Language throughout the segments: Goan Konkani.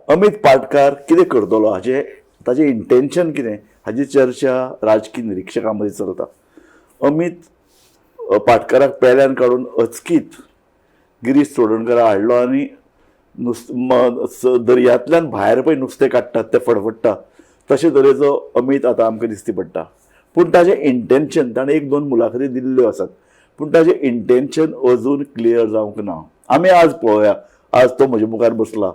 अमित पाटकार कितें करतलो हाजें ताजें इंटेन्शन कितें हाजी चर्चा राजकी निरिक्षकां मदीं चलता. अमित पाटकाराक पेल्यान काडून अचकीत गिरीश चोडणकारा हाडलो आनी नुस दर्यांतल्यान भायर पळय नुस्तें काडटात तें फडफडटा तशे तरेचो अमित आतां आमकां दिश्टी पडटा. पूण ताजें इंटेन्शन ताणें एक दोन मुलाखती दिल्ल्यो आसात पूण ताजें इंटेन्शन अजून क्लियर जावंक ना. आमी आज पळोवया, आज तो म्हजे मुखार बसला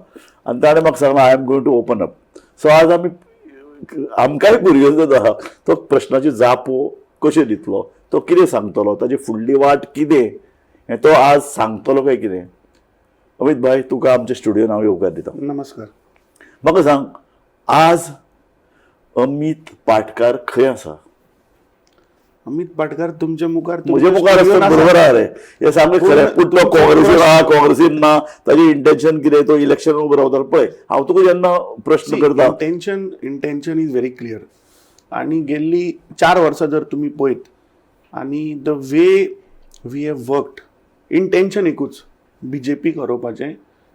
आनी ताणें म्हाका सांगलां I am going to open up. So आज आमी आमकांय कुरियोज जाता तो प्रश्नाची जापो कश्यो दितलो, तो कितें सांगतलो, ताजी फुडली वाट कितें हें तो आज सांगतलो काय कितें. अमित भाई, तुका आमच्या स्टुडियोन हांव येवकार दिता. नमस्कार. म्हाका सांग, आज अमित पाटकार खंय आसा? अमित पाटकार तुमच्या मुखार, म्हजे मुखार आसता, बरोबर आहा रे, हें सामकें खरें. पूण तो काँग्रेसीन आहा, काँग्रेसीन ना, ताजें इंटेन्शन कितें, तो इलेक्शन उबो रावता पळय. हांव तुका जेन्ना प्रश्न करता, intention is very clear. आणि गेल्ली 4 वर्सां जर तुमी पळयत आनी the way we have worked, intention एकूच, बीजेपीक हरोवपाचें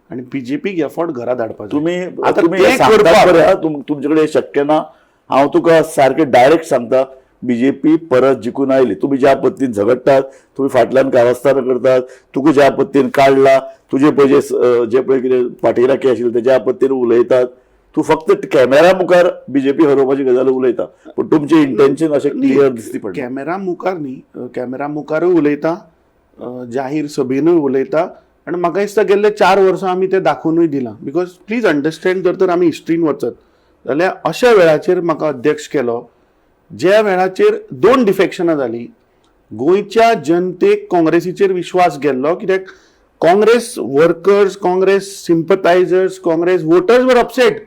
आनी बीजेपीक ह्या फावट घरा धाडपाचें. तुमी आतां तुमी तें सांगतात करपाक बरें आहा, तुमचे कडेन शक्य ना. हांव तुका सारकें डायरेक्ट सांगता, बीजेपी परत जिखून आयली. तुमी ज्या पद्दतीन झगडटात, तुमी फाटल्यान कारस्थानां करतात, तुका ज्या पद्दतीन काडला, तुजे पळय जे पळय कितें पाटीराखी आशिल्ले ते ज्या पद्दतीन उलयतात, तूं फक्त कॅमेरा मुखार बीजेपी हरोवपाची गजाल उलयता, पूण तुमचें इंटेन्शन अशें क्लियर दिसती पडटा. कॅमेरा मुखार न्ही, कॅमेरा मुखारूय उलयता, जाहीर सभेनूय उलयता. आनी म्हाका दिसता गेल्ले 4 वर्सां आमी तें दाखोवनूय दिलां. Because please understand, जर तर आमी हिस्ट्रीन वचत जाल्यार अशा वेळाचेर म्हाका अध्यक्ष केलो ज्या वेळाचेर 2 डिफेक्शनां जालीं. गोंयच्या जनतेक काँग्रेसीचेर विश्वास गेल्लो, कित्याक Congress workers, Congress sympathisers, Congress voters were upset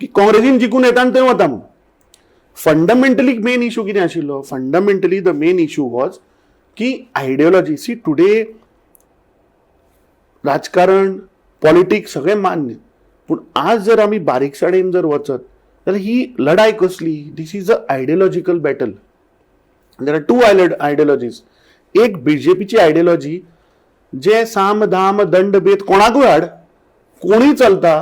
की काँग्रेसीन जिखून येता आनी थंय वता म्हूण. फंडामेंटली मेन इशू कितें आशिल्लो? Fundamentally the main issue was की आयडियोलॉजी. सी, टुडे राजकारण, पॉलिटिक्स सगळें मान्य, पूण आज जर आमी बारीकसाणेन जर वचत जाल्यार ही लढाय कसली? This is a ideological battle. There are 2 ideologies. एक बीजेपीची आयडियोलॉजी, जे साम दाम दंड भेद कोणाकूय हाड, कोणूय चलता,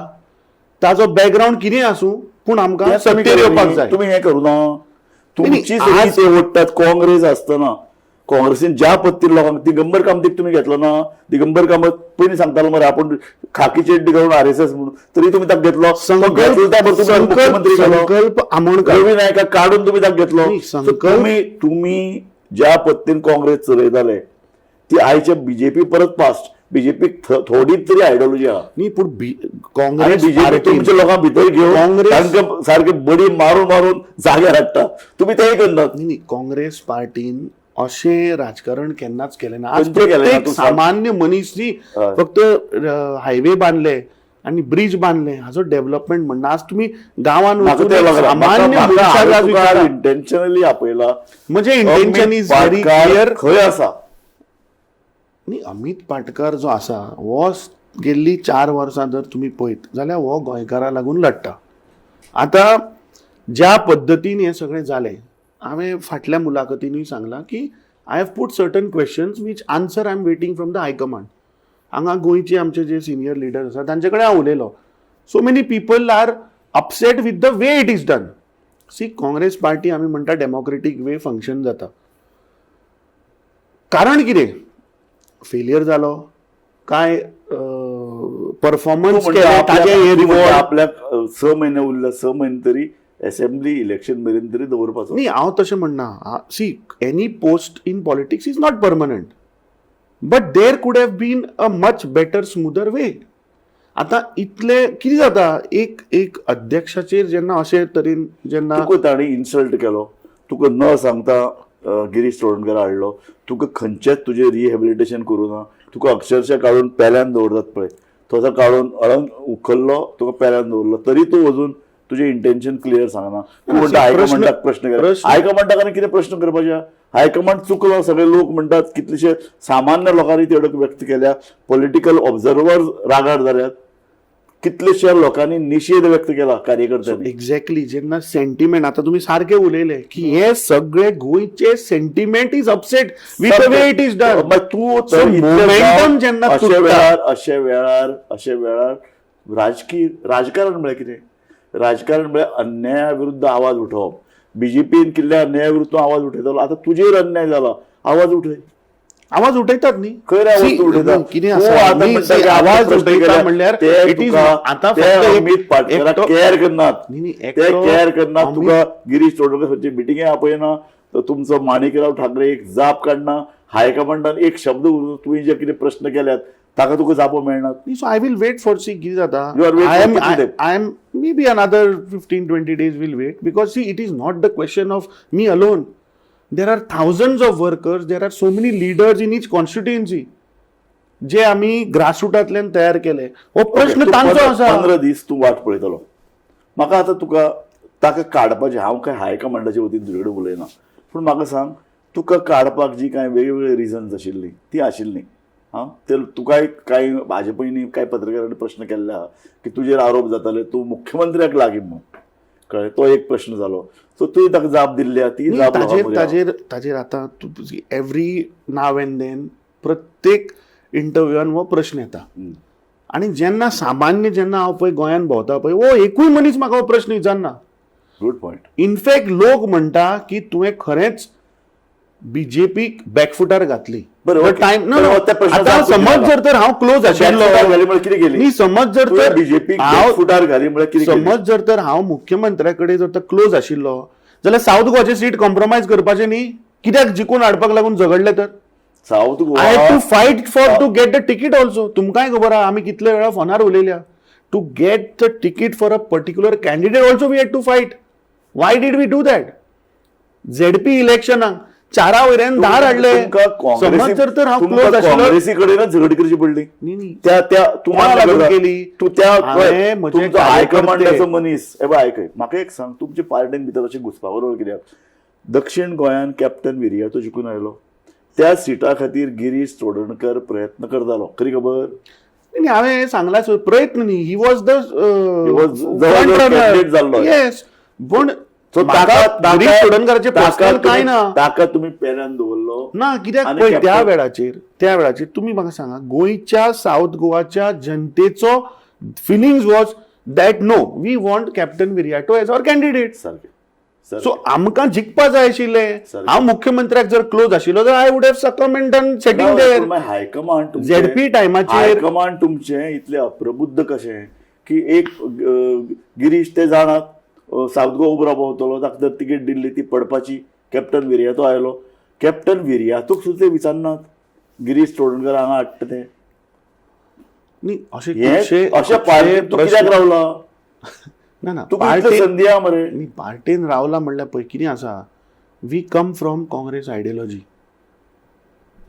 ताजो बॅकग्रावंड कितेंय आसूं, पूण आमकां सत्तेर येवपाक जाय. तुमी हें करूं ना, तुमची आज ते ओडटात. काँग्रेस आसतना काँग्रेसीन ज्या पद्दतीन लोकांक दिगंबर कामतीक तुमी घेतलो ना, दिगंबर कामत पयलीं सांगतालो मरे आपूण खाकी चेड्डी घालून आरएसएस म्हणून, तरी तुमी ताका घेतलो. मुख्यमंत्री केलो. संकल्प आमोणकर, रवी नायकाक काडून तुमी ताका घेतलो. न्ही, तुमी तुमी ज्या पद्दतीन काँग्रेस चलयताले ती आयच्या बीजेपी परत पास्ट. बीजेपीक थोडी तरी आयडियोलॉजी आहा. न्ही, पूण काँग्रेस काँग्रेस बीजेपी तुमच्या लोकां भितर घेवन काँग्रेस तांकां सारके बडी मारून मारून जाग्यार हाडटा, तुमी तेय करनात. न्ही, काँग्रेस पार्टीन अशें राजकारण केन्नाच केलें ना. आज खंयचें केलें ना प्रत्येक तूं सांग. सामान्य मनीस न्ही, फक्त हायवे बांदले आनी ब्रिज बांदले हाजो डेव्हलपमेंट म्हणना. आज तुमी गांवांत म्हाका वचून तें एक लागना. सामान्य मनशाक आज विचारा. इंटेन्शनली आपयला. म्हणजे intention is very Patkar clear. खंय आसा? न्ही, अमित पाटकार जो आसा हो गेल्ली 4 वर्सां जर तुमी पळयत जाल्यार हो गोंयकारां लागून लडटा. आतां ज्या पद्दतीन हें सगळें जालें, हांवें फाटल्या मुलाखतीनूय सांगलां की I have put certain questions which answer I am waiting from the high command. हांगा गोंयचे आमचे जे सिनियर लिडर्स आसा तांचे कडेन हांव उलयलो. So many people are upset with the way it is done. See, Congress party आमी म्हणटा डेमोक्रेटीक वे फंक्शन जाता, कारण कितें फेलियर जालो काय परफॉर्मन्स तूं केलें म्हणटा ताजें हे तूं म्हणटा रिवॉर्ड. आपल्याक 6 म्हयने उरले, 6 म्हयने तरी असेंब्ली इलेक्शन मेरेन तरी दवरपाचो. न्ही, हांव तशें म्हणना. See, any post in politics is not permanent, but there could have been a much better, smoother way. आतां इतलें कितें जाता, एक एक अध्यक्षाचेर जेन्ना अशे तरेन जेन्ना तुका ताणी इन्सल्ट केलो, तुका न सांगता गिरीश चोडणकर हाडलो, तुका खंयचेच तुजें रिहेबिलिटेशन करूं ना, तुका अक्षरशः काडून पेल्यान दवरतात पळय तसो काडून अळंग उखल्लो, तुका पेल्यान दवरलो, तरी तूं अजून तुजें इंटेन्शन क्लियर सांगना. तूं म्हणटा हायकमांडाक प्रश्न केला. हायकमांडाक आनी कितें प्रश्न करपाचे? हायकमांड चुकलो, सगळे लोक म्हणटात, कितलेशे सामान्य लोकांनी तिडक व्यक्त केल्या, पॉलिटिकल ऑब्झर्वर रागार जाल्यात, कितलेशे लोकांनी निशेध व्यक्त केला कार्यकर्त्यांनी. एक्झॅक्टली, जेन्ना सेंटिमेंट, आतां तुमी सारके उलयले की हे सगळे गोंयचे sentiment is upset with the way it is done. मागीर तूं So, momentum जेन्ना अशे तुटता. वेळार अशे वेळार अशे वेळार राजकीय राजकारण म्हळ्यार कितें? राजकारण म्हळ्यार अन्याया विरुद्ध आवाज उठोवप. बीजेपीन केल्ल्या अन्याया विरुद्ध आवाज उठयतलो, आतां तुजेर अन्याय जाला, आवाज उठय. आवाज उठयतात न्ही, खंय रे आवाज उठयता? कितें आसा, आवाज उठयता म्हणल्यार it is आतां अमित पाटकराक कॅर करनात, ते कॅर करनात. तुका गिरीश चोडणकर खंयची मिटिंगे आपयना, तुमचो माणिकराव ठाकरे एक जाप काडना, हायकमांडान एक शब्द तुवें जे कितें प्रश्न केल्यात ताका तुका जापो मेळनात. So I will wait for see कितें जाता. I am maybe another 15-20 days will wait, because see it is not the question of me alone. There are thousands of workers, there are so many leaders in each constituency जे आमी ग्रासरुटांतल्यान तयार केले. हो प्रश्न तांचो आसा. 15 दीस तूं वाट पळयतलो. म्हाका आतां तुका ताका काडपाचें, हांव काय हायकमांडाचे वतीन तुजे कडेन उलयना, पूण म्हाका सांग, तुका काडपाक जी कांय वेगवेगळी रिजन्स आशिल्लीं ती आशिल्लीं. हां, ते तुकाय कांय हाजे पयलीं कांय पत्रकारांनी प्रश्न केल्ले आहा की तुजेर आरोप जाताले तूं मुख्यमंत्र्याक लागीं म्हणून, कळ्ळें? तो एक प्रश्न जालो. सो तुवें ताका जाप दिल्ली आहा ती जाप ताजेर ताजेर ताजेर आतां तूं एवरी now and then प्रत्येक इंटरव्यूआन हो प्रश्न येता. आनी जेन्ना सामान्य जेन्ना हांव पळय गोंयान भोंवता पळय, हो एकूय मनीस म्हाका हो प्रश्न विचारना. Good point. In fact लोक म्हणटा की तुवें खरेंच बीजेपीक बॅकफुटार घातली. बरं, टायम आतां समज जर तर हांव क्लोज आशिल्लो, कितें केली? समज जर तर बीजेपी फुटार घाली म्हळ्यार कितें? समज जर तर हांव मुख्यमंत्र्या कडेन जर तर क्लोज आशिल्लो जाल्यार सावथ गोवाचे सीट कॉम्प्रोमायज करपाचें न्ही, कित्याक जिखून हाडपाक लागून झगडले तर? South Goa I had to fight for to get the ticket also. तुमकांय खबर आहा आमी कितले वेळा फोनार उलयल्या. To get the ticket for a particular candidate also we had to fight. Why did we do that? ZP इलेक्शनाक 4 वयल्यान 10 हाडले. समज जर तर हांव क्लोज आशिल्लो, काँग्रेसी कडेनच झगडी करची पडली. त्या त्या तुम्हाला केली तूं त्या तुमचो हायकमांडाचो मनीस. हे पळय आयक, म्हाका एक सांग, तुमचे पार्टीन भितर अशें घुसपागोंदळ कित्याक? दक्षिण गोंयान कॅप्टन विरियातो जिखून आयलो, त्या सिटा खातीर गिरीश चोडणकर प्रयत्न करतालो, खरी खबर? हांवें सांगला प्रयत्न न्ही, he was the candidate जाल्लो. येस, पूण चोडणकराचे पर्सनल कांय ना, ताका तुमी पेल्यान दवरलो ना. कित्याक पळय त्या वेळाचेर तुमी म्हाका सांगा, गोंयच्या south गोवाच्या जनतेचो feelings was that no, we want Captain Viriato as our candidate. सारकें. सो आमकां जिखपा जाय आशिल्लें. हांव मुख्यमंत्र्याक जर क्लोज आशिल्लो जाल्यार I would have succumb and done setting there. High command ZP टायमाचेर हायकमांड तुमचें इतलें अप्रबुद्ध कशें की एक गिरीश ते जाणात सावथ गोवा उबो रावतलो, ताका जर तिकेट दिल्ली ती पडपाची. कॅप्टन विरियातो आयलो, कॅप्टन विरियातोक सुद्दां ते विचारनात, गिरीश चोडणकर हांगा हाडटा ते. न्ही, अशें अशें पार्टीन तूं कित्याक रावला? ना ना, तुका इतल्यो संदी आहा मरे. न्ही, पार्टीन रावला म्हणल्यार पळय कितें आसा, we come from Congress ideology.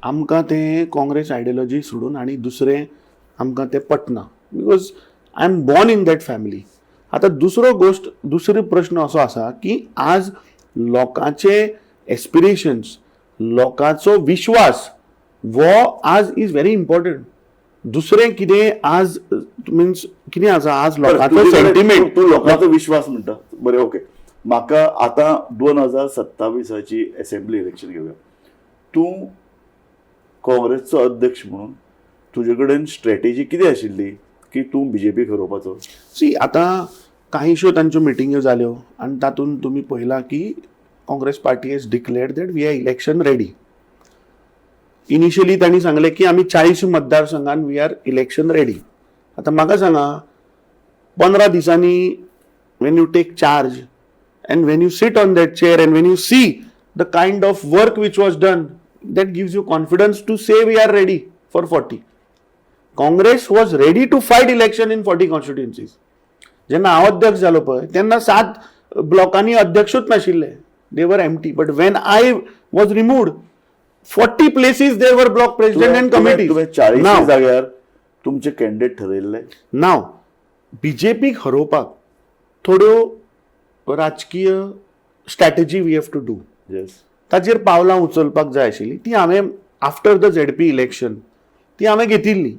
आमकां तें काँग्रेस आयडियोलॉजी सोडून आनी दुसरें आमकां तें पटना, because I am born in that family. आतां दुसरो गोश्ट, दुसरो प्रश्न असो आसा की आज लोकांचे एस्पिरेशन्स, लोकांचो विश्वास हो आज is very important. दुसरें कितें आज मिन्स कितें आसा आज लोकांचो सेंटिमेंट. तूं लोकांचो विश्वास म्हणटा, बरें, ओके. म्हाका आतां 2027 एसेंब्ली इलेक्शन घेवया. तूं काँग्रेसचो अध्यक्ष म्हणून तुजे कडेन स्ट्रेटेजी कितें आशिल्ली की तूं बीजेपी हरोवपाचो? सी, आतां कांयश्यो तांच्यो मिटिंग्यो जाल्यो आनी तातूंत तुमी पळयलां की Congress party has declared that we are election ready. Initially तांणी सांगलें की आमी 40 मतदारसंघान we are election ready. आतां म्हाका सांगा, 15 दिसांनी when you take charge and when you sit on that chair and when you see the kind of work which was done, that gives you confidence to say we are ready for 40. Congress was ready to fight election in 40 constituencies. जेन्ना हांव अध्यक्ष जालो पळय तेन्ना 7 ब्लॉकांनी अध्यक्षूच नाशिल्ले, they were empty. But when I was removed, 40 places there were block president and committee. तुवें 40 जाग्यार तुमचे कॅन्डिडेट ठरयल्ले. नाव बीजेपीक हरोवपाक थोड्यो राजकीय strategy we have to do. Yes, ताचेर पावलां उचलपाक जाय आशिल्ली, ती हांवें आफ्टर the ZP election ती हांवें घेतिल्ली.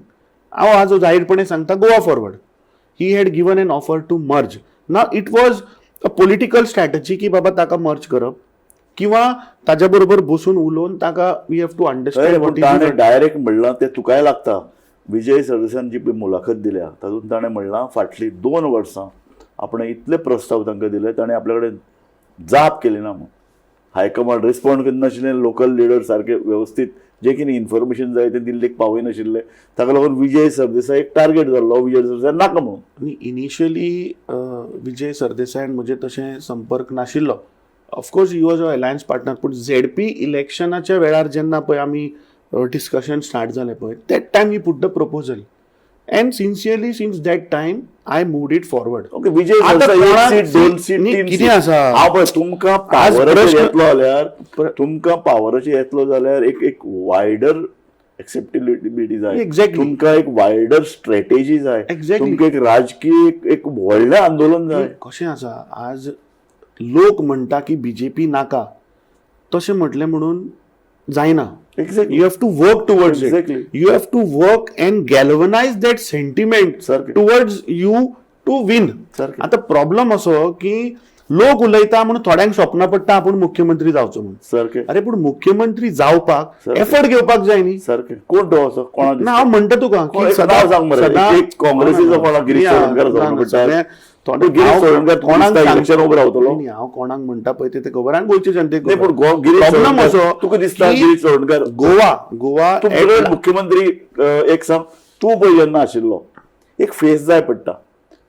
हांव आज जाहीरपणे सांगता, Goa Forward he had given an offer to merge. Now it was a political strategy की बाबा ताका मर्ज करप किंवा ताज्या बरोबर बसून उलोवन ताका we have to understand. Direct म्हणलां तें तुकाय लागता. विजय सरदेसायान जी पळय मुलाखत दिल्या तातूंत ताणें म्हणलां फाटलीं 2 वर्सां आपणें इतले प्रस्ताव तांकां दिले, ताणें आपल्या कडेन जाप केली ना म्हूण. हायकमांड रिस्पॉन्ड करनाशिल्लें, लोकल लिडर सारके वेवस्थीत जे कितें इन्फॉर्मेशन जाय तें दिल्लीक पावयनाशिल्ले. ताका लागून विजय सरदेसाय एक टार्गेट जाल्लो, विजय सरदेसाय नाका म्हणून. आनी इनिशियली विजय सरदेसायान म्हजे तशें संपर्क नाशिल्लो. Of course he was a alliance partner, पूण झेडपी इलेक्शनाच्या वेळार जेन्ना पळय आमी डिस्कशन स्टार्ट जालें पळय, that time he put the proposal and sincerely since that time I moved it forward. Okay, Vijay आता सरदेसाय एक कोणाक सीट, 2 सीट, न्ही, 3 कितें सीट. आसा? हांव पळय तुमकां आज पावराचेर प्रश्न- येतलो जाल्यार, तुमकां पावराचेर येतलो जाल्यार एक एक वायडर एक्सेप्टेबिलिटी जाय. Exactly. तुमकां एक वायडर स्ट्रॅटेजी जाय. Exactly. तुमकां एक राजकीय एक व्हडलें आंदोलन जाय. कशें आसा, आज लोक म्हणटा की बीजेपी नाका, तशें म्हटलें म्हणून जायना. Exactly. You have to work towards it. Exactly. You have to work and galvanize that sentiment सारकें. towards you to win. सारकें. आता प्रॉब्लेम असो की लोक उलयता म्हणून थोड्यांक स्वप्न पडटा आपूण मुख्यमंत्री जावचो म्हणून. सारकें. अरे पूण मुख्यमंत्री जावपाक सारकें. एफर्ट घेवपाक जाय न्ही. सारकें. कोण तो असो कोणा ना, हांव म्हणटा तुका कोण की एक सदां नाव सांग मरे. एक काँग्रेसीचो कोणा गिरीश चोडणकर ना, सांग ना, म्हणटा. सगळे पूण गिरीश चोडणकर कोणाक दिसता इलेक्शन उबो रावतलो? न्ही, हांव कोणाक म्हणटा पळय तें खबर आनी गोंयचे जनतेक नाही, पूण गिरीश प्रॉब्लेम चोडणकर असो तुका दिसता की गिरीश चोडणकर गोवा गोवा तूं तुजें मुख्यमंत्री एक सांग, तूं पळय जेन्ना आशिल्लो एक फेस जाय पडटा,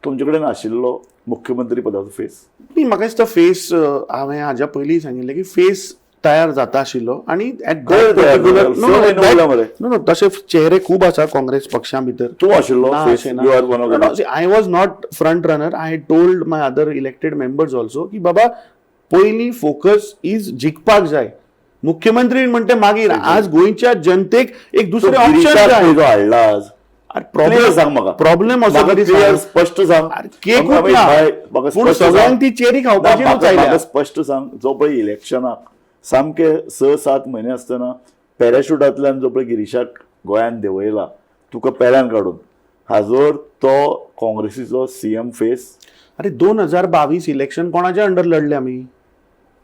तुमचे कडेन आशिल्लो मुख्यमंत्री पदाचो फेस? न्ही, म्हाका दिसता फेस हांवें हाज्या पयलीं सांगिल्लें की फेस तयार जाता आशिल्लो आनी एट खंय तयार जालो? स म्हयने उरला मरे. नो नो, तशे चेहरे खूब आसा काँग्रेस पक्षा भितर. तूं आशिल्लो face, you are one of the I was not front runner. I told my other elected members also की बाबा पयलीं फोकस is जिखपाक जाय, मुख्यमंत्री म्हणटे मागीर. आज गोंयच्या जनतेक एक दुसरें ऑप्शन जाय. जो हाडला आज प्रॉब्लेम सांग म्हाका. प्रॉब्लेम असो म्हाका कितें क्लियर सांग? स्पश्ट सांग. अरे केकूच अमित ना. भाई, म्हाका पूण स्पश्ट सांग. सगळ्यांक ती चेरी खावपाची ना, रूच आयल्या. म्हाका स्पश्ट सांग, जो पळय इलेक्शनाक सामके 6-7 म्हयने आसतना पॅराशुटांतल्यान जो पळय गिरीशाक गोंयांत देंवयला तुका पेल्यान काडून, हाजोर तो काँग्रेसीचो सीएम फेस? अरे 2022 इलेक्शन कोणाच्या अंडर लढले आमी?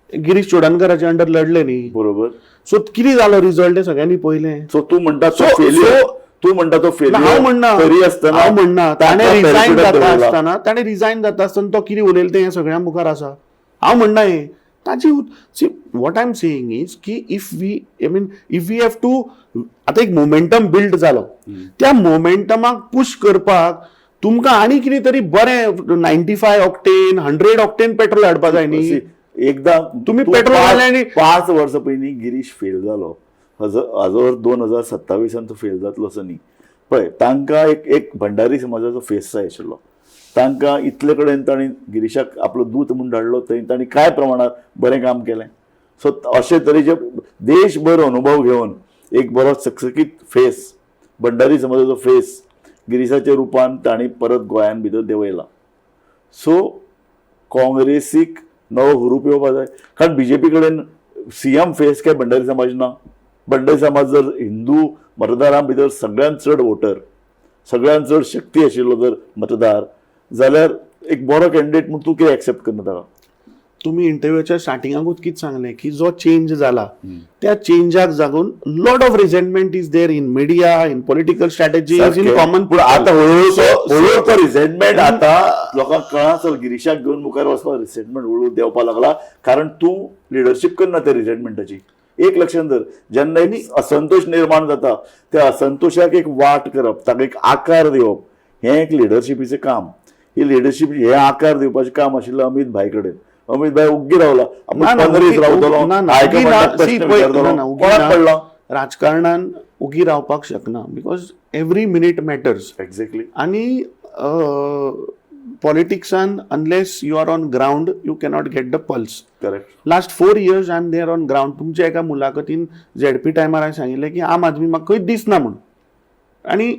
गिरीश चोडणकराच्या अंडर लढले न्ही. बरोबर. सो कितें जालो रिजल्ट तें सगळ्यांनी पळयलें. सो तूं म्हणटा तो So- failure, so- तूं म्हणटा तो ना, हांव म्हणना, फेल्युअर, तरी आसतना हांव म्हणना ताणें ताका रिजायन पॅराशुटांत जाता देंवयला. आसतना, ताणें रिजायन जाता आसतना तो कितें उलयलें तें हें सगळ्यां मुखार आसा. हांव म्हणना हें ताची. See, what I am saying is की if we I mean if we have to, आतां एक मोमेंटम बिल्ड जालो, त्या मोमेंटमाक पुश करपाक तुमकां आनी कितें तरी बरें 95 octane, 100 octane petrol हाडपा जाय न्ही. See, एकदा तुम्ही तूं पेट्रोल घातलें आनी 5 वर्सां पयलीं गिरीश फेल जालो, हाजो 2027 तो फेल जातलो असो न्ही. पळय, तांकां एक एक भंडारी समाजाचो फेस जाय आशिल्लो. तांकां इतले कडेन तांणी गिरीशाक आपलो दूत म्हूण धाडलो, थंय तांणी कांय प्रमाणात बरें काम केलें. सो अशे तरेचे देशभर अनुभव घेवन एक बरो चकचकीत फेस, भंडारी समाजाचो फेस गिरीशाच्या रुपान तांणी परत गोंयान भितर देंवयला. सो काँग्रेसीक नवो हुरूप येवपा जाय, कारण बीजेपी कडेन सीएम फेस काय भंडारी समाज ना. भंडारी समाज जर हिंदू मतदारां भितर सगळ्यांत चड वोटर, सगळ्यांत चड शक्ती आशिल्लो जर मतदार जाल्यार एक बरो कॅन्डिडेट म्हूण तूं कितें एक्सेप्ट करना ताका? तुमी इंटरव्यूच्या स्टार्टिंगाकूच कितें सांगलें की जो चेंज जाला त्या चेंजाक जागून lot of resentment is there in media, in political strategies, in common. पूण आतां हळूहळू हळूहळू तो रिसेंटमेंट आतां लोकांक कळना चल गिरीशाक घेवन मुखार वचपाक रिसेंटमेंट हळूहळू देंवपाक लागला, कारण तूं लिडरशीप करना त्या रिसेंटमेंटाची. एक लक्षात धर, जेन्ना एक असंतोष निर्माण जाता त्या असंतोषाक एक वाट करप, ताका एक आकार दिवप, हें एक लिडरशिपीचें काम. ही लिडरशीप हे आकार दिवपाचें काम आशिल्लें अमीत भाई कडेन. अमीत भाई उग्गी रावला, आपूण 15 दीस रावतलो, हायकमांडाक प्रश्न विचारतलो, कोणाक पडला? राजकारणान उगी रावपाक शकना, because every minute matters. Exactly. आनी पॉलिटिक्सान unless you are on ground you cannot get the pulse. Correct. Last 4 years I am there on ground. तुमच्या एका मुलाखतीन झेडपी टायमार हांवें सांगिल्लें की आम आदमी म्हाका खंयच दिसना म्हूण, आनी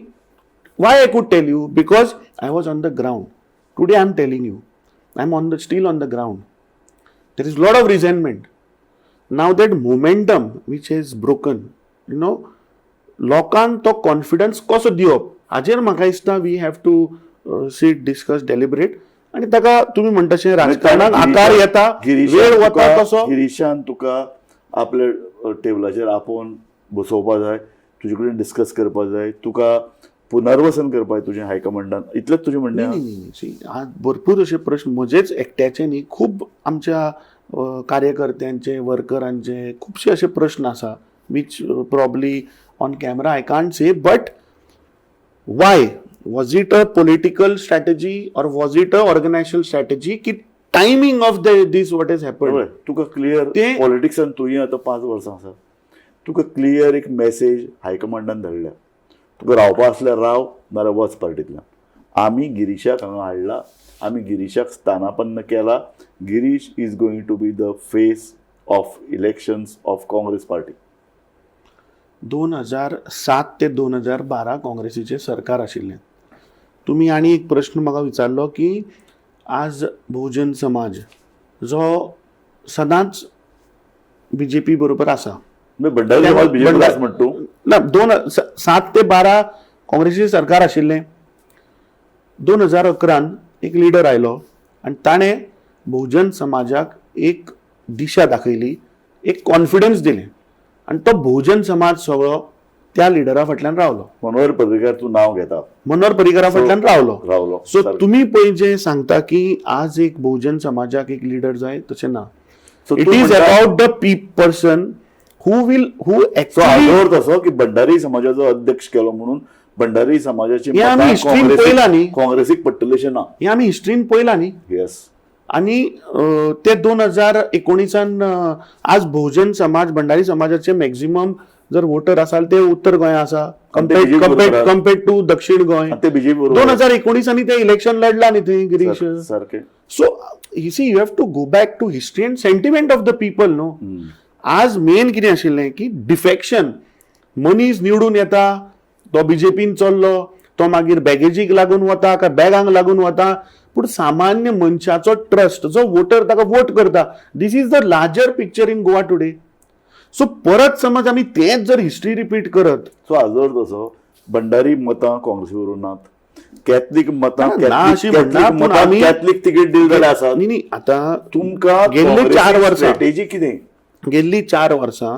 why I could tell you because I was on the ground. Today I am telling you I am on the still on the ground. There is lot of resentment now, that momentum which is broken, you know. लोकांक तो कॉन्फिडन्स कसो दिवप हाजेर म्हाका दिसता we have to sit, discuss, deliberate आनी ताका तुमी म्हणटा तशें राजकारणाक आकार येता, वेळ वता तसो. गिरीशान तुका आपल्या टेबलाचेर आपोवन बसोवपा जाय, तुजे कडेन डिस्कस करपा जाय, तुका पुनर्वसन करपाक तुजें हायकमांडान, इतलेंच तुजें म्हणणें? न्ही, आज भरपूर अशे प्रश्न म्हजेच एकट्याचे न्ही, खूब आमच्या कार्यकर्त्यांचे, वर्करांचे खुबशे अशे प्रश्न आसा which probably on camera I can't say, but why was it a political strategy or was it a organisational strategy की timing of the this what is happen. तुका क्लियर पॉलिटिक्सान तुवें आतां 5 वर्सां आसा, तुका क्लियर एक मॅसेज हायकमांडान धाडल्या, तुका रावपा आसल्यार राव, नाल्यार वच पार्टींतल्यान. आमी गिरीशाक हांगा हाडला, आमी गिरीशाक स्थानापन्न केला. Girish is going to be the face of elections of Congress party. 2007 ते 2012 काँग्रेसीचें सरकार आशिल्लें. तुमी आनी एक प्रश्न म्हाका विचारलो की आज बहुजन समाज जो सदांच बीजेपी बरोबर आसा, ना, 2007 ते 12 काँग्रेसीचें सरकार आशिल्लें. 2011 एक लिडर आयलो आनी ताणें बहुजन समाजाक एक दिशा दाखयली, एक कॉन्फिडन्स दिलें आनी तो बहुजन समाज सगळो त्या लिडरा फाटल्यान रावलो. मनोहर पर्रीकार तूं नांव घेता, मनोहर पर्रीकारा फाटल्यान रावलो. सो तुमी पळय जे सांगता की आज एक बहुजन समाजाक एक लिडर जाय, तशें ना. It is about the person who will who actually. तसो की भंडारी समाजाचो अध्यक्ष केलो म्हणून भंडारी समाजाची काँग्रेसीक पडटलें ना, हें आमी हिस्ट्रीन पळयलां न्ही. येस. आनी ते 2019 आज बहुजन समाज भंडारी समाजाचे मॅक्झिमम जर वोटर आसाल ते उत्तर गोंया आसा कंपेर्ड टू दक्षिण गोंय. 2019 ते इलेक्शन लढला न्ही थंय गिरीश सारकें. So you see you have to go back to history and sentiment of the people न्हू. आज मेन कितें आशिल्लें की डिफेक्शन, मनीस निवडून येता तो बीजेपीन चल्लो, तो मागीर बॅगेजीक लागून वता काय बॅगांक लागून वता, पूण सामान्य मनशाचो ट्रस्ट जो वोटर ताका वोट करता, this is the larger picture in Goa today. So परत समज आमी तेंच जर हिस्ट्री रिपीट करत, सो आजवर तसो भंडारी मतां काँग्रेसी बरोबर नात, कॅथलीक मतां कॅथलीक तिकीट दिली जाल्यार आसा न्ही. न्ही, आतां तुमकां गेल्ली 4 वर्सां स्ट्रॅटेजी कितें, गेल्ली 4 वर्सां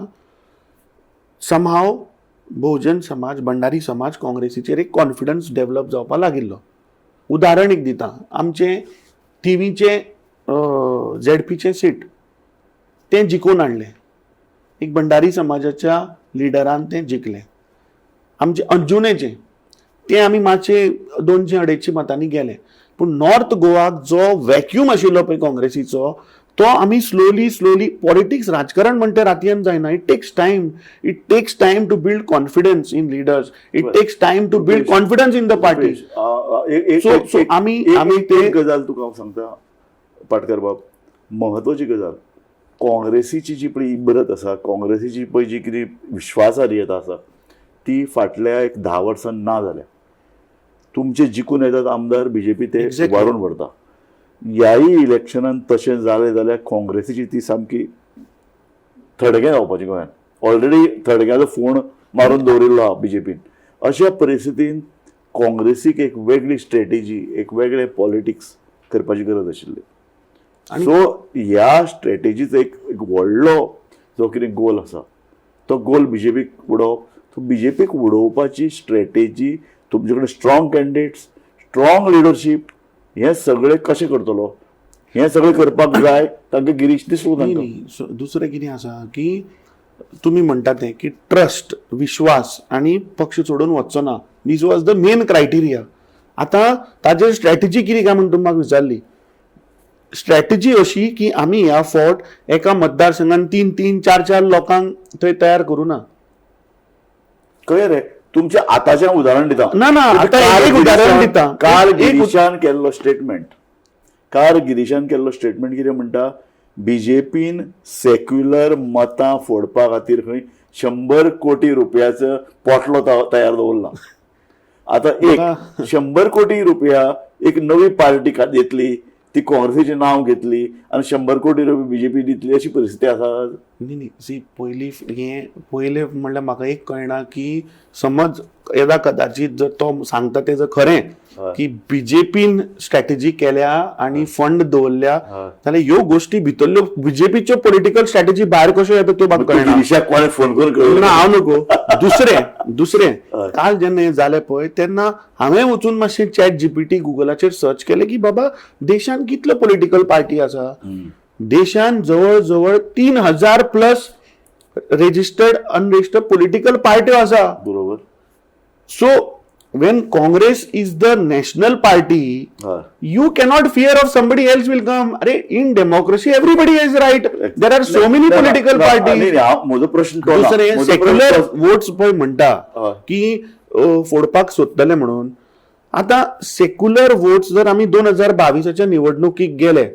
समहाव बहुजन समाज भंडारी समाज काँग्रेसीचेर एक कॉन्फिडन्स डेवलप जावपाक लागिल्लो. उदाहरण एक दिता, आमचे टिवीचे झेडपीचे सीट तें जिखून हाडलें, एक भंडारी समाजाच्या लिडरान तें जिखलें. आमचे अंजुनेचें तें आमी मातशे 200-250 मतांनी गेले, पूण नॉर्थ गोवाक जो वॅक्यूम आशिल्लो पळय काँग्रेसीचो, तो आमी स्लोली स्लोली पॉलिटिक्स राजकारण म्हणटा रातयान जायना. It takes time, it takes time to build confidence in leaders, it takes time to build confidence in the party. So आमी आमी ते गजाल तुका हांव सांगता पाटकर बाब, म्हत्वाची गजाल, काँग्रेसीची जी पळय इबारत आसा, काँग्रेसीची पळय जी कितें विश्वासार्हता आसा ती फाटल्या एक 10 वर्सां ना जाल्या. तुमचे जिखून येतात आमदार बीजेपी ते वारून व्हरता. ह्याय इलेक्शनान तशें जालें जाल्यार काँग्रेसीची ती सामकी थडगें जावपाची गोंयांत. ऑलरेडी थडग्याचो फोण मारून दवरिल्लो आहा बीजेपीन. अशा परिस्थितीन काँग्रेसीक एक वेगळी स्ट्रेटेजी, एक वेगळें पॉलिटिक्स करपाची गरज आशिल्ली. सो ह्या स्ट्रेटेजीचो एक व्हडलो जो कितें गोल आसा तो गोल बीजेपीक उडोवप. सो बीजेपीक उडोवपाची स्ट्रेटेजी तुमचे कडेन स्ट्रॉंग कॅन्डिडेट्स, स्ट्रॉंग लिडरशीप, हें सगळें कशें करतलो, हें सगळें करपाक जाय तांकां गिरीश दिसलो. न्ही, दुसरें कितें आसा की तुमी म्हणटा तें की ट्रस्ट, विश्वास आनी पक्ष सोडून वचचो ना, this was the main criteria. आतां ताजेर स्ट्रॅटेजी कितें काय म्हण तुमी म्हाका विचारली. स्ट्रॅटेजी अशी की आमी ह्या फावट एका मतदारसंघान 3-3, 4-4 लोकांक थंय तयार करूं ना. कळ्ळें रे, तुमच्या आतांचें उदाहरण दिता. ना ना, आतां एक उदाहरण दिता. काल गिरीशान केल्लो स्टेटमेंट, काल गिरीशान केल्लो स्टेटमेंट कितें म्हणटा, बीजेपीन सेक्युलर मतां फोडपा खातीर खंय 100 कोटी रुपयाचो पोटलो तयार दवरला. आतां एक 100 कोटी रुपया एक नवी पार्टी येतली, ती काँग्रेसीचें नांव घेतली आनी 100 कोटी रुपया बीजेपी दितली, अशी परिस्थिती आसा. न्ही न्ही, सी पयलीं हें पयलें म्हणल्यार म्हाका एक कळना की समज येदा कदाचीत जर तो सांगता तें जर खरें की बीजेपीन स्ट्रॅटेजी केल्या आनी फंड दवरल्या जाल्यार ह्यो गोश्टी भितरल्यो बीजेपीच्यो पॉलिटिकल स्ट्रॅटेजी भायर कश्यो येता त्यो म्हाका कळना. गिरीशाक कोणें फोन करून ना, हांव नको, दुसरें दुसरें हय. काल जेन्ना हें जालें पळय तेन्ना हांवें वचून मातशें चॅट जीपीटी गुगलाचेर सर्च केलें की बाबा देशान कितल्यो पॉलिटिकल पार्टी आसा. देशान जवळ जवळ 3000 प्लस रेजिस्टर्ड अनरेजिस्टर्ड पॉलिटिकल पार्ट्यो आसा. बरोबर. So when Congress is the national party, हय. You cannot fear of somebody else will come. अरे, in democracy everybody has right. There are so many ना, ना, political ना, parties. नाही, नाही, म्हजो प्रश्न तो ना. दुसरे म्हजो सेक्युलर प्रश्न वोट्स पळय म्हणटा हय. की फोडपाक सोदतले म्हणून. आता सेक्युलर वोट्स जर आमी 2022च्या निवडणुकीक गेले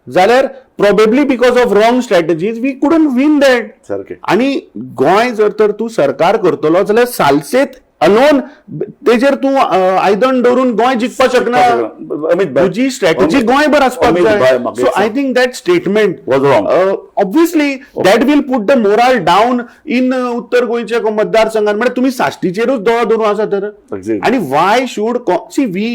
जाल्यार probably because of wrong strategies we couldn't win that. सारकें. आणि गोंय जर तर तूं सरकार करतलो जाल्यार सालसेत अलोन तेजेर तूं आयदन दवरून गोंय जिखपाक शकना. अमित भाई, तुजी स्ट्रॅटेजी गोंयभर आसपाक अमित जाय. भाई, म्हाका सो एक I सांग. Think that statement Was wrong. Obviously that will put the morale down in उत्तर गोंयच्या मतदारसंघात. म्हणजे तुम्ही साश्टीचेरूच दोळो धरून आसा तर. आणि why should see, we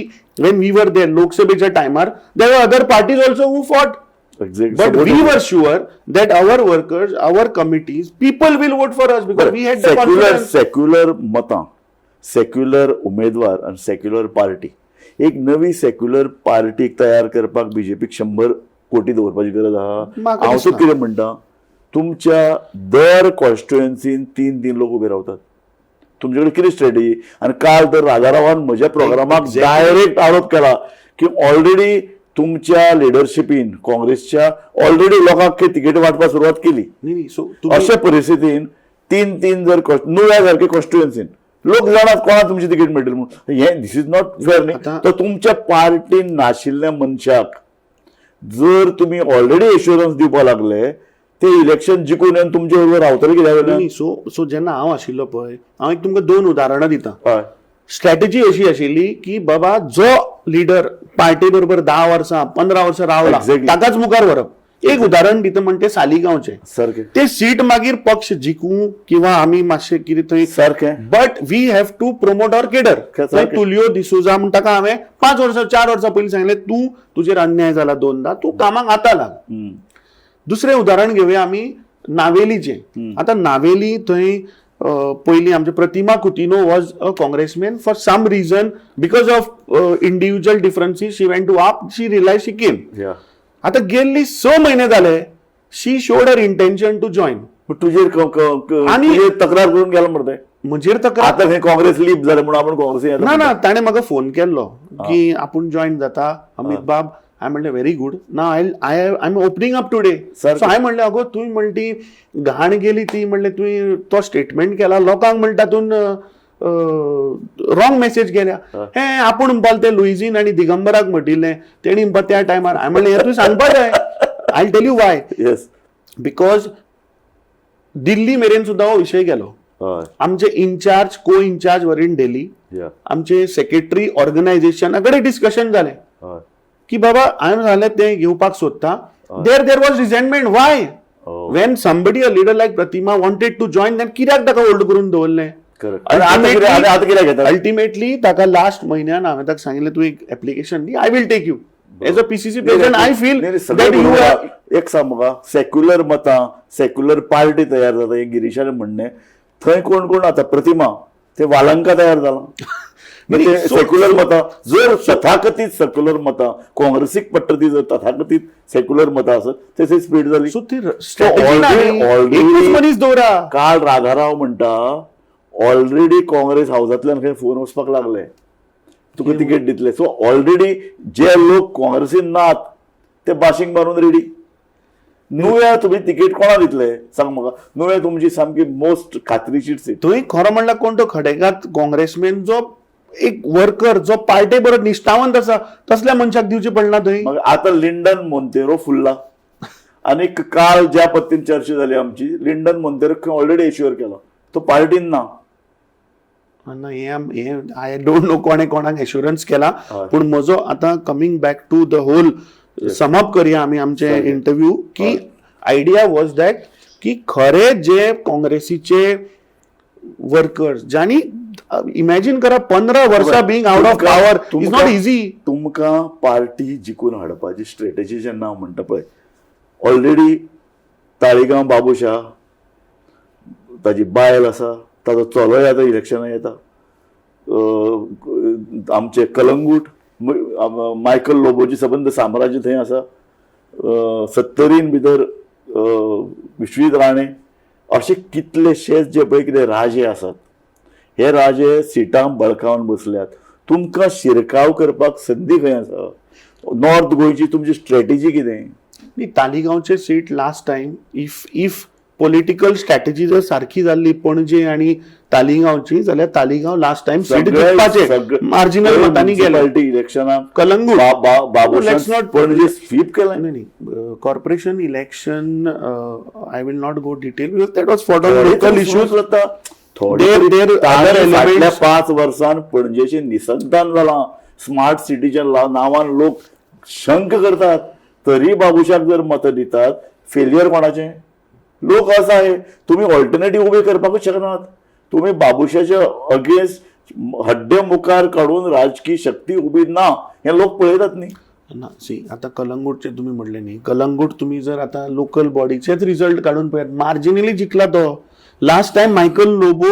when we were there लोकसभेच्या टायमार there were other parties also who fought. But we were sure that our workers, our committees, people will vote for us because we had the secular confidence. Secular मतां, सेक्युलर उमेदवार आनी सेक्युलर पार्टी, एक नवी सेक्युलर पार्टी तयार करपाक बीजेपीक 100 कोटी दवरपाची गरज आहा? म्हाका हांव दिसना. तुका कितें म्हणटा, तुमच्या दर कॉन्स्टिट्युएन्सीन तीन तीन लोक उबे रावतात. तुमचे कडेन कितें स्ट्रेटजी? आनी काल तर राजारावान म्हज्या प्रोग्रामाक डायरेक्ट आरोप केला की ऑलरेडी तुमच्या लिडरशिपीन काँग्रेसच्या ऑलरेडी लोकांक तिकेटी वाटपाक सुरवात केली. नाही नाही, सो तुम्ही अशा परिस्थितीन तीन तीन जर नुव्या सारखे कॉन्स्टिट्युएन्सीन लोक जाणात कोणाक तुमची तिकीट मेळटली म्हणून, हे this is not fair न्ही. तर तुमच्या पार्टीन नाशिल्ल्या मनशाक जर तुमी ऑलरेडी एश्युरन्स दिवपाक लागले, ते इलेक्शन जिखून येवन तुमचे बरोबर रावतले कित्या वयल्यान? नाही, सो सो जेन्ना हांव आशिल्लो पळय, हांव एक तुमकां दोन उदाहरणां दिता. हय. स्ट्रॅटेजी अशी आशिल्ली की बाबा जो लिडर पार्टी बरोबर 10 वर्सां 15 वर्सां रावला ताकाच मुखार व्हरप. एक उदाहरण दिता म्हणटे सालिगांवचें. ते सीट मागीर पक्ष जिखूं किंवा आमी मातशें कितें थंय, but we have to promote our cadre. Tulio D'Souza म्हण ताका हांवें 5 वर्सां 4 वर्सां पयलीं सांगलें, तूं तुजेर अन्याय जाला दोनदा, तूं कामाक आतां लाग. दुसरें उदाहरण घेवया आमी नावेलीचें. आतां नावेली थंय पयलीं आमचे प्रतिमा Coutinho was a congressman. For some reason, because of individual differences, she went to AAP. She realise she came. आतां गेल्ली 6 म्हयने जाले she showed her intention to join. तुजेर तुजेर तक्रार करून गेला मरे ते. म्हजेर तक्रार? आतां खंय काँग्रेस लीप जालें म्हणून आपूण काँग्रेसी. ना ना, ताणें म्हाका फोन केल्लो की आपूण जॉयन जाता अमित बाब. हांवें म्हणलें व्हेरी गूड. ना, I I am opening up today. So हांवें म्हणलें, अगो तुवें म्हणली ती घाण गेली ती, म्हणलें तुवें तो स्टेटमेंट केला लोकांक, म्हणटा तातूंत रॉंग मेसेज गेल्या. हे आपूण म्हणपाक ते लुईझीन आनी दिगंबराक म्हटिल्लें तेणी म्हणपा त्या टायमार. हांवें म्हणलें हें तुवें सांगपा जाय. I tell you why. Because Delhi मेरेन सुद्दां हो विशय गेलो. आमचे इन्चार्ज, को इन्चार्ज वर इन दिल्ली. आमचे सेक्रेटरी ऑर्गनायझेशना कडेन डिस्कशन जालें की बाबा हांवें सांगलें ते येवपाक सोदता. There was resentment. Why? When somebody, a leader like Pratima, wanted to join, then कित्याक ताका होल्ड करून दवरलें? आतां कित्याक घेता? अल्टिमेटली ताका लास्ट म्हयन्यान हांवें ताका सांगिल्लें, तूं एक application the, I will take you as a PCC president. I feel that you are एक सांग म्हाका, सेक्युलर मतां, सेक्युलर पार्टी तयार जाता हें गिरीशालें म्हणणें, थंय कोण कोण आतां प्रतिमा ते वालंका तयार जाला. सेक्युलर मतां जर तथाकथीत सेक्युलर मतां काँग्रेसीक पडटा ती जर तथाकथीत सेक्युलर मतां आसत ते स्प्लीट जाली. सो ती एकूच मनीस दवरा. काल राधाराव म्हणटा ऑलरेडी काँग्रेस हावजांतल्यान खंय फोन वचपाक लागले, तुका तिकेट दितले. सो ऑलरेडी जे लोक काँग्रेसीन नात ते बाशींग मारून रेडी. नुव्या तुमी तिकेट कोणाक दितले सांग म्हाका? नुव्या तुमची सामकी मोस्ट खात्रीशीर सीट. थंय खरो म्हणल्यार कोण तो खडेगात काँग्रेसमॅन जो एक वर्कर जो पार्टे बरोबर निश्ठावंत आसा तसल्या मनशाक दिवची पडना थंय. मग आतां लिंडन मोंतेरो फुल्ला आनी काल ज्या पद्दतीन चर्चा जाली आमची, लिंडन मोंतेरो ऑलरेडी एश्युअर केला तो पार्टीन ना. ना, हे I don't know कोणे कोणाक एश्युरन्स केला, पूण म्हजो आतां coming back to the whole sum up करया आमी आमचे इंटरव्यू की आयडिया वॉज that की खरे जे काँग्रेसीचे वर्कर्स ज्यांनी इमॅजिन करा 15 वर्सां being out of power is not easy. तुमकां पार्टी जिखून हाडपाची स्ट्रेटजी जेन्ना हांव म्हणटा पळय, ऑलरेडी ताळीगांव बाबूश आहा, ताजी बायल आसा, ताजो चलोय आतां इलेक्शनाक येता. आमचे कलंगूट, मायकल लोबोची सबंद साम्राज्य थंय आसा. सत्तरीन भितर विश्वजीत राणे, अशे कितलेशेच जे पळय कितें राजे आसात, हे राजे सिटां बळकावन बसल्यात. तुमकां शिरकाव करपाक संदी खंय आसा? नॉर्थ गोंयची तुमची स्ट्रॅटेजी कितें? न्ही, तालिगांवचे seat last time if political strategy जर सारकी जाल्ली पणजे आनी तालिगांवची, जाल्यार तालिगांव लास्ट टायम सीट जिखपाचे मार्जिनल मतांनी गेले. इलेक्शनाक Calangute Babushan Let's not- Panaji sweep केलें. नाही नाही, corporation election I will not go detail because that was for local issues. There other फाटल्या elements- 5 वर्सान पणजेचे निसंतान जालां. स्मार्ट सिटीच्या नांवान लोक शंक करतात, तरी बाबूशाक जर मतां दितात, फेलियर कोणाचें? लोक आसा हे, तुमी ऑल्टरनेटीव उबे करपाकूच शकनात. तुमी बाबूशाच्या अगेन्स्ट हड्डे मुखार काडून राजकीय शक्ती उबी ना हें लोक पळयतात न्ही. ना, सी, आता कलंगूटचे तुम्ही म्हणले न्ही, कलंगूट तुम्ही जर आता लोकल बॉडीचेच रिझल्ट काढून पळयात, मार्जिनली जिखला तो. Last time Michael Lobo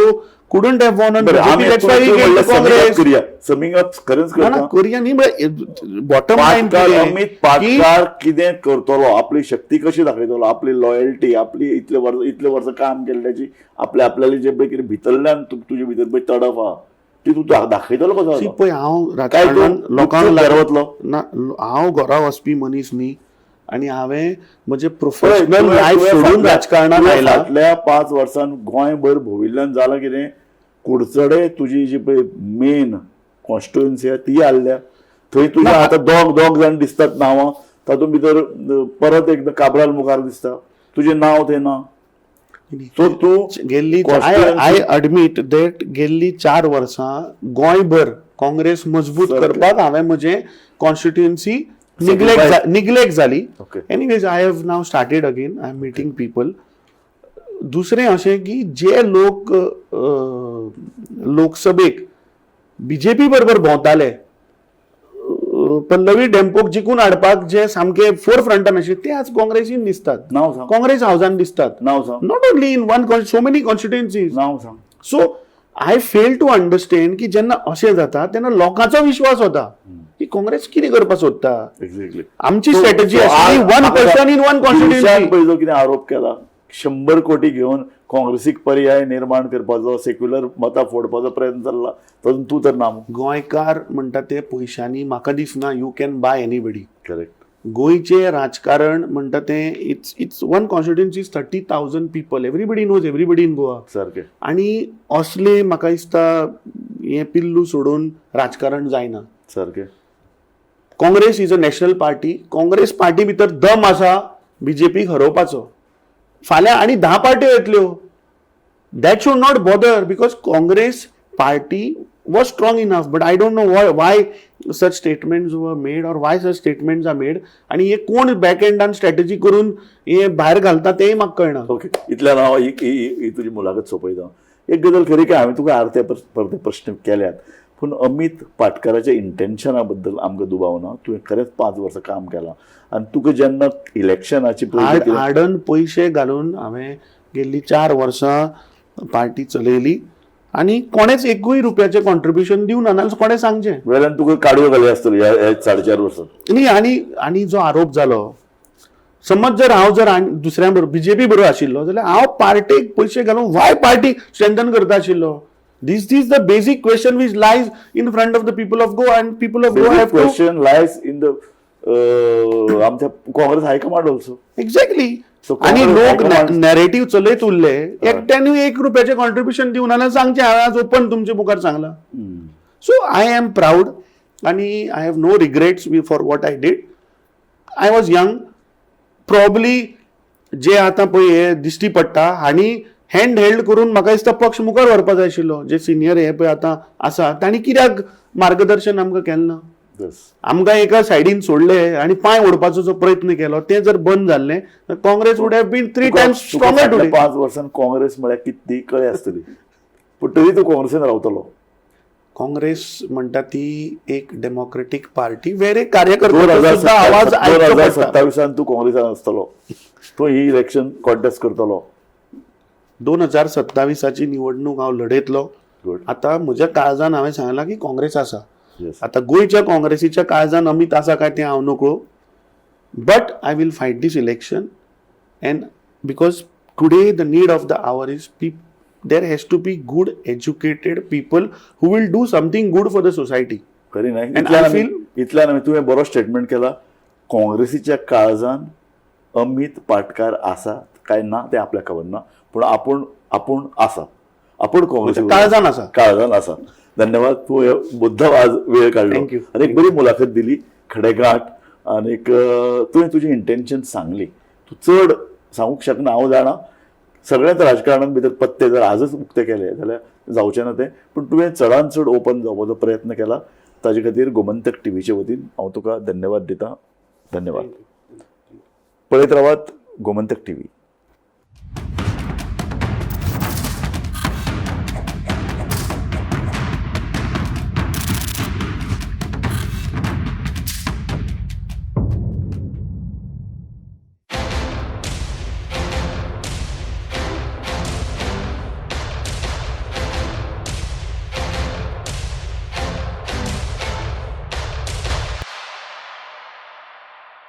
couldn't have won on बरं, आमी काँग्रेस. करूया, समिंग अप खरेंच ना करता. करूया न्ही, बॉटम लायन. पाटकार, अमित पाटकार कितें करतलो, आपली शक्ती कशी दाखयतलो, आपली लॉयल्टी, आपली इतले वर्स, इतले वर्सां काम केल्ल्याची, आपल्या आपल्याली जे पळय कितें भितरल्यान तुजे भितर पळय तडफ आहा ती तूं दाखयतलो कसो आतां? पळय, हांव काय तूं राजकारणान लोकांक गुपचूप घरा वतलो? ना, हांव घरा वचपी मनीस न्ही आनी हांवें म्हजें पळय, प्रोफेशनल लायफ तुवें सोडून राजकारणान तुवें आयला. फाटल्या 5 वर्सां गोंयभर भोंविल्ल्यान जालां कितें, कुडचडे तुजी जी पळय मेन कॉन्स्टिट्युएन्सी आहा ती हाल्ल्या. थंय तुज्या आतां दोग दोग जाण दिसतात नांवां, तातूंत भितर परत एकदां काब्राल मुखार दिसता, तुजें नांव थंय ना. सो तूं गेल्ली, constituency- I admit that, गेल्ली 4 वर्सां गोंयभर काँग्रेस मजबूत सारकें. करपाक हांवें म्हजें कॉन्स्टिट्युएन्सी निग्लेक्ट जाली. Anyways, I have now started again, I am meeting people. दुसरें अशें की जे लोक लोकसभेक बीजेपी बरोबर भोंवताले, पल्लवी डेम्पोक जिखून हाडपाक जे सामके फोर फ्रंटान आशिल्ले, ते आज काँग्रेसीन दिसतात, नांव सांग. काँग्रेस हावसान दिसतात. नांव सांग. Not only in one, so many constituencies. नांव सांग. So I fail to understand की जेन्ना अशें जाता तेन्ना लोकांचो विश्वास वता की काँग्रेस कितें करपाक सोदता. आमची स्ट्रॅटेजी आशिल्ली one person in one constituency. पळय, जो कितें आरोप केला, 100 कोटी घेवन काँग्रेसीक पर्याय निर्माण करपाचो, सेक्युलर मतां फोडपाचो प्रयत्न चल्ला, तातूंत तूं तर ना मू. गोंयकार म्हणटा ते पयशांनी म्हाका दिसना you can buy anybody. गोंयचें राजकारण म्हणटा तें it's one constituency is 30,000 people, everybody knows everybody in Goa. आनी असले म्हाका दिसता हें पिल्लू सोडून राजकारण जायना. Congress is a national party. Congress party भितर दम आसा बीजेपीक हरोवपाचो. फाल्यां आनी 10 पार्ट्यो येतल्यो, that should not bother because Congress party was strong enough. But I don't know why such statements were made or why such statements are made आनी हे कोण बॅक एंडान स्ट्रॅटेजी करून हे भायर घालता तेंय म्हाका कळना. ओके, इतल्यान हांव ही ही ही तुजी मुलाखत सोंपयता. एक गजाल खरी की हांवें तुका आरते परते प्रश्न केल्यात, पूण अमीत पाटकाराच्या इंटेन्शना बद्दल आमकां दुबाव ना. तुवें खरेंच 5 वर्सां काम केलां आनी तुका जेन्ना इलेक्शनाची पयली हार्डन पयशे घालून हांवें गेल्ली 4 वर्सां पार्टी चलयली आनी कोणेच एकूय रुपयाचें कॉन्ट्रिब्युशन दिवना, नाजाल्यार कोणें सांगचें. वेल्यान तुका काडयो घाली आसतली ह्या 4.5 वर्सां. न्ही, आनी आनी जो आरोप जालो, समज जर हांव जर आनी दुसऱ्या बरोबर बीजेपी बरोबर आशिल्लो जाल्यार हांव पार्टेक पयशे घालून वाय पार्टी स्ट्रेंथन करता आशिल्लो? This is the basic question which lies in front of the people of Goa, and people of Goa basic have to question lies in the आमच्या Congress high command also. Exactly. So आनी Congress लोक high command- नॅरेटिव्ह चलयत उरले, एकट्यानूय 1 रुपयाचें कॉन्ट्रिब्युशन दिवना जाल्यार सांगचें, हांवें आज ओपन तुमचे मुखार सांगलां. सो I am proud आनी I have no regrets for what I did. I was young probably. जे आतां पळय हे दिश्टी पडटा हांणी हँड हेल्ड करून म्हाका दिसता पक्ष मुखार व्हरपा जाय आशिल्लो. जे सिनियर हे पळय आतां आसा, तांणी कित्याक मार्गदर्शन आमकां केलें ना? आमकां एका सायडीन सोडले आनी पांय ओडपाचो जो प्रयत्न केलो ते जर बंद जाल्ले, Congress would have been 3 times stronger today. 5 वर्सां काँग्रेस म्हळ्यार कितें ती कळ्ळी आसतली, पूण तरी तूं काँग्रेसीन रावतलो? काँग्रेस म्हणटा ती एक डेमोक्रेटीक पार्टी वेर एक दोन कार्यकर्त्याचो हजार सुद्दां आवाज दोन आयकचो हजार पडटा. सत्तावीसान तूं काँग्रेसान आसतलो, तूं ही इलेक्शन कॉन्टेस्ट करतलो? 2027आची निवडणूक हांव लढयतलो. गुड. आतां म्हज्या काळजान हांवें सांगलां की काँग्रेस आसा. येस. आतां गोंयच्या काँग्रेसीच्या काळजान अमीत आसा काय तें हांव नकळो, but I will fight this election, and because today the need of the hour is there has to be good educated people who will do something good for the society. खरी नाही. And I इतल्यान आमी तुवें बरो स्टेटमेंट केला. काँग्रेसीच्या काळजान अमीत पाटकार आसा काय ना तें आपल्याक खबर ना, पूण आपूण आपूण आसा, आपूण काँग्रेसी काळजान आसा. काळजान आसा. धन्यवाद, तूं हे मुद्दाम आज वेळ काडलो Thank you. आनी एक बरी मुलाखत दिली, खडेगांठ, आनीक तुवें तुजी इंटेन्शन सांगली. तूं चड सांगूंक शकना हांव जाणा. सगळ्याच राजकारणान भितर पत्ते जर आजच उक्ते केले जाल्यार जावचें ना तें, पूण तुवें चडान चड ओपन जावपाचो प्रयत्न केला. ताजे खातीर गोमंतक टिवीचे वतीन हांव तुका धन्यवाद दितां. धन्यवाद. पळयत रावात गोमंतक टिवी.